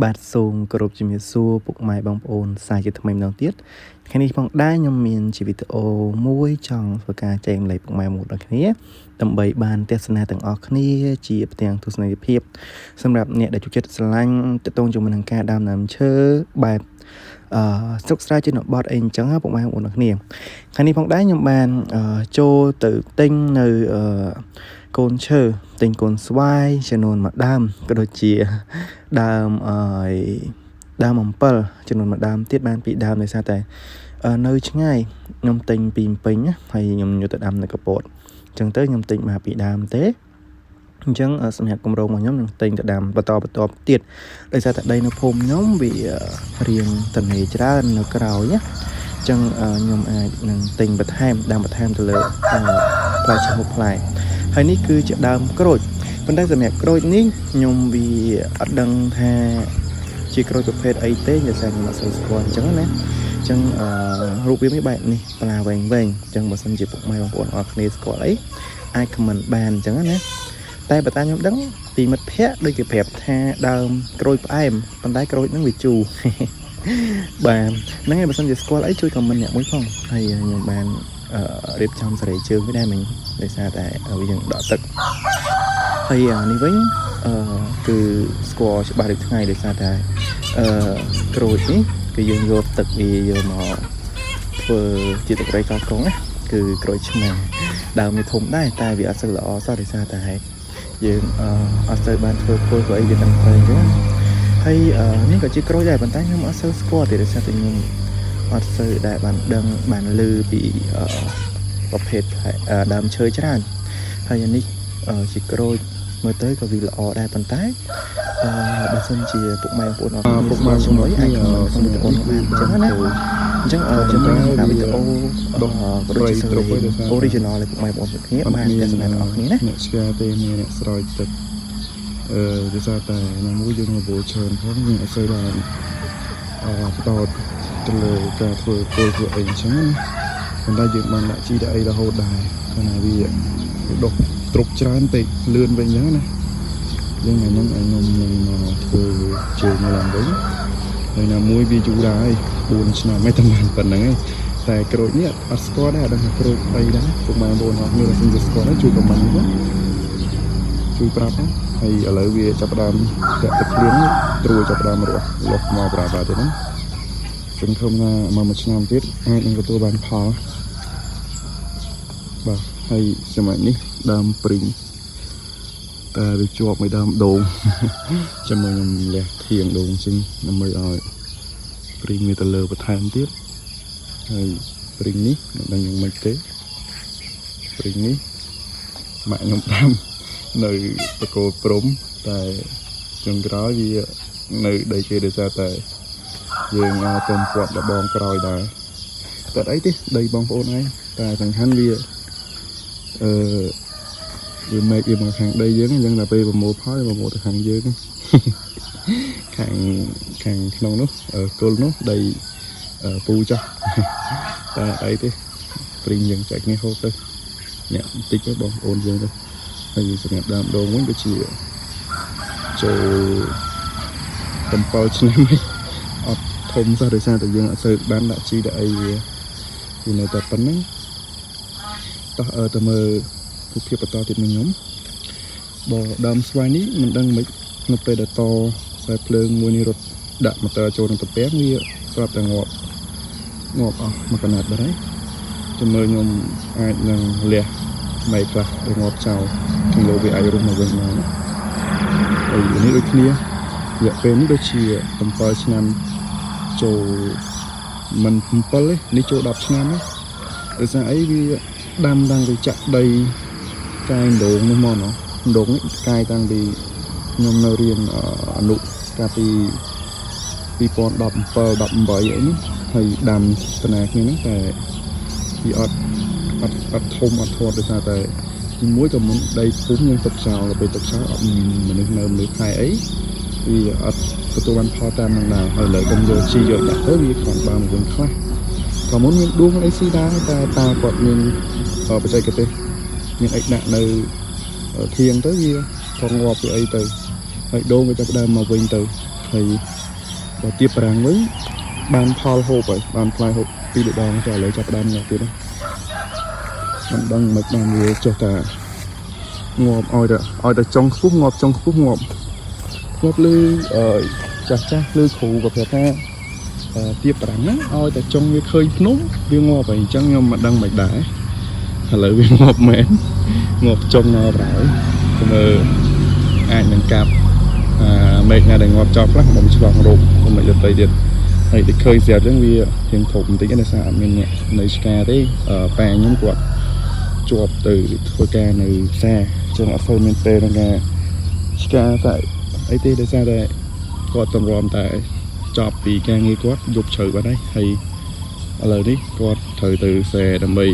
បាទសូមគោរពជំរាបសួរពុកម៉ែបងប្អូនសាជាថ្មីម្ដងទៀតថ្ងៃនេះផងដែរខ្ញុំមានជាវីដេអូមួយចង់ធ្វើការចែករំលែកពុកម៉ែបងប្អូនដល់គ្នាដើម្បីបានទស្សនាទាំងអស់គ្នាជាផ្ទាំងទស្សនីយភាពសម្រាប់អ្នកដែលចូលចិត្តស្រឡាញ់ទាក់ទងជាមួយនឹងការដាំដើមឈើបែបអឺស្រុកស្រែជនបទអីអញ្ចឹងពុកម៉ែបងប្អូនដល់គ្នាថ្ងៃនេះផងដែរខ្ញុំបានចូលទៅទិញនៅអឺកូនឈើទិញកូនស្វាយចំនួនមួយដើមក៏ដូចជាដើមអឺដើមអំពិលចំនួនមួយដើមទៀតបានពីរដើមដោយសារតែនៅឆ្ងាយខ្ញុំទិញពីភ្នំពេញណាហើយខ្ញុំយកទៅដាំនៅកពតអញ្ចឹងទៅខ្ញុំទិញមកពីរដើមទេអញ្ចឹងសម្រាប់គម្រោងរបស់ខ្ញុំនឹងទិញទៅដាំបន្តបន្តទៀតដោយសារតែដីនៅភូមិខ្ញុំវារៀងតនេច្រើននៅក្រោយណាអញ្ចឹងខ្ញុំអាចនឹងទិញបន្ថែមដាំបន្ថែមទៅលើផ្លែឈើមុខផ្លែហើយនេះគឺជាដើមក្រូចប៉ុន្តែសម្រាប់ក្រូចនេះខ្ញុំវាអត់ដឹងថាជាក្រូចប្រភេទអីទេដោយសារខ្ញុំអត់សូវស្គាល់អញ្ចឹងណាអញ្ចឹងអឺរូបវាមានបែបនេះផ្លាវែងវែងអញ្ចឹងបើសិនជាពុកម៉ែបងប្អូនអរគ្នាស្គាល់អីអាច comment បានអញ្ចឹងណាតែបើតាមខ្ញុំដឹងពីមិត្តភ័ក្តិដូចគេប្រាប់ថាដើមក្រូចផ្អែមប៉ុន្តែក្រូចហ្នឹងវាជូរ បាទហ្នឹងហើយបើសិនជាស្គាល់អីជួយ comment អ្នកមួយផងហើយខ្ញុំបានរៀបចំសេរីជើងវាដែរមិញដោយសារតែវាយើងដក់ទឹកហើយអានេះវិញអឺគឺស្គាល់ច្បាស់ដូចថ្ងៃដោយសារតែអឺក្រូចនេះគឺយើងយកទឹកវាយកមកធ្វើជាទឹកត្រីកោះកុងណាគឺក្រូចឆ្មាដើមវាធំដែរតែវាអត់សូវល្អសោះដោយសារតែយើងអត់សូវបានធ្វើធ្វើធ្វើអីវាតាំងទៅអញ្ចឹងហើយនេះក៏ជាក្រូចដែរប៉ុន្តែខ្ញុំអត់សូវស្គាល់ទេដោយសារតែខ្ញុំអត់សូវដែលបានដឹងបានឮពីប្រភេទដើមឈើច្រើនហើយអានេះជាក្រូចមើលទៅក៏វាល្អដែរប៉ុន្តែអឺបើសិនជាពុកម៉ែបងប្អូនអរគ្នា ពុកម៉ែ ជាមួយអាច comment ក្នុងវីដេអូនេះបានអញ្ចឹងណាអញ្ចឹងជាមួយនឹងវីដេអូ ដុះ ក៏ដូចជា ព្រៃទ្រុបឯដោយសារ original ឲ្យពុកម៉ែបងប្អូនគ្នាបានទស្សនាទាំងអស់គ្នាណា អ្នកឆ្កែទេមានអ្នកស្រោចទឹកអឺដោយសារតែណាមួយយើងរវល់ច្រើនផងយើងអត់សូវបានអឺបន្តទៅលើការធ្វើគោលធ្វើអីអញ្ចឹងណាប៉ុន្តែយើងបានដាក់ជីដាក់អីរហូតដែរកាលណាវាដុះទ្រុបច្រើនពេកលឿនវិញអញ្ចឹងណាយើងថ្ងៃហ្នឹងឲ្យខ្ញុំនឹងមកធ្វើជើងឡើងវិញហើយណាមួយវាយូរដែរ4ឆ្នាំហើយតែបានប៉ុណ្្នឹងឯងតែក្រូចនេះអត់ស្គាល់ដែរអត់ដឹងថាក្រូចអីដែរពុកម៉ែបងប្អូនអរគ្នាបើសិនជាស្គាល់ហើយជួយ comment ណាជួយប្រាប់ណាហើយឥឡូវវាចាប់ផ្ដើមតាក់ទឹកភ្លៀងត្រួយចាប់ផ្ដើមរស់លាស់មកប្រាប់បាទទៀតណាសង្ឃឹមថាមកមួយឆ្នាំទៀតអាចនឹងទទួលបានផលបាទហើយសម័យនេះដើមព្រីងតែវាជាប់មួយដើមដូង ចាំមើលខ្ញុំលះធៀងដូងចេញដើម្បីឲ្យព្រីងវាទៅលើបន្ថែមទៀតហើយព្រីងនេះមិនដឹងយ៉ាងម៉េចទេព្រីងនេះម៉ាក់ខ្ញុំដាំនៅបកគោព្រំតែចុងក្រោយវានៅដីគេដោយសារតែយើងឲ្យទុំពាត់ដបងក្រោយដែរតែអីទេដីបងប្អូនឯងតែសំខាន់វាអឺវាមេឃវាមកខាងដីយើងអញ្ចឹងដល់ពេលប្រមូលផលវាប្រមូលទៅខាងយើង ខាងខាងក្នុងនោះគល់នោះដីពូចាស់ តែអីទេព្រីងយើងចែកគ្នាហូបទៅអ្នកបន្តិចទៅបងប្អូនយើងទៅហើយសម្រាប់ដើមដូងវិញដូចជាចូល7ឆ្នាំហើយអត់ធំសោះដោយសារតែយើងអត់សូវបានដាក់ជីដាក់អីវាវានៅតែប៉ុណ្្នឹងតោះអឺទៅមើលរូបភាពបន្តទៀតនឹងខ្ញុំបើដើមស្វាយនេះមិនដឹងមិននៅពេលដែលតខ្សែភ្លើងមួយនេះរត់ដាក់ម៉ូទ័រចូលក្នុងត្រពាំងវាស្រាប់តែងាប់ងាប់អស់មួយកណាត់បាត់ហើយចាំមើលខ្ញុំអាចនឹងលះម៉ៃខ្លះដែលងាប់ចោលគីឡូវាអាចរុំមកវិញបានហើយនេះដូចគ្នារយៈពេលនេះដូចជា7ឆ្នាំចូលមិន7ទេនេះចូល10ឆ្នាំហើយដោយសារអីវាដាំតាំងពីចាក់ដីកាយដងនោះមកណោះដងនេះកាយតាំងពីខ្ញុំនៅរៀនអនុកាលពី2017 18អីនេះហើយដាំតាណាគ្នាហ្នឹងតែវាអត់អត់អត់ធំអត់ធាត់ដោយសារតែទីមួយក៏មុនដីភូមិយើងទុកចោលដល់ពេលទុកចោលអត់មានមនុស្សនៅមនុស្សខែអីវាអត់ទទួលបានផលតាមនឹងដែរហើយឥឡូវខ្ញុំយកជីយកដាក់ទៅវាគ្រាន់បើមកវិញខ្លះក៏មុនមានដួងអីស៊ីដែរតែតាគាត់មានបច្ចេកទេសមានអីដាក់នៅធៀងទៅវាក៏ងាប់វាអីទៅហ ហើយដូងក៏ចាប់ផ្ដើមមកវិញទៅហើយបើទៀបបារាំងវិញបានផលហូបហើយបានផ្លែហូបពីរដងតែឥឡូវចាប់ផ្ដើមងាប់ទៀតហើយមិនដឹងមិនបានវាចុះតាងាប់ឲ្យតែចុងខ្ពស់ងាប់ចុងខ្ពស់ងាប់ធ្លាប់លឺអឺចាស់ចាស់លឺគ្រូក៏ប្រាប់ថាអឺទៀបបារាំងហ្នឹងឲ្យតែចុងវាឃើញភ្នំវាងាប់ហើយអញ្ចឹងខ្ញុំមិនដឹងមិនដែរឥឡូវវាងាប់មែនងាប់ចុងងាប់ហើយទៅមើលអាចនឹងកាប់អាមេឃណាដែលងាប់ចោលខ្លះមកឆ្លងរោគកុំឲ្យដទៃទៀតហើយតែឃើញស្រាប់អញ្ចឹងវារៀងធំបន្តិចដោយសារអត់មានអ្នកនៅឆ្កាទេអឺប៉ាខ្ញុំគាត់ជាប់ទៅធ្វើការនៅផ្សារអញ្ចឹងអត់សូវមានពេលក្នុងការឆ្កាតែអីទេដោយសារតែគាត់តម្រាំតែចប់ពីការងារគាត់យប់ជ្រៅបាត់ហើយហើយឥឡូវនេះគាត់ត្រូវទៅស្រែដើម្បី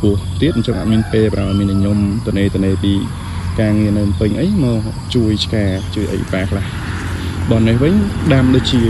ពោះទៀតអញ្ចឹងអត់មានពេលប្រហែលមានតែខ្ញុំតនេតនេពីការងារនៅភ្នំពេញអីមកជួយឆ្កាជួយអីប៉ាខ្លះបើនេះវិញដាំដូចជា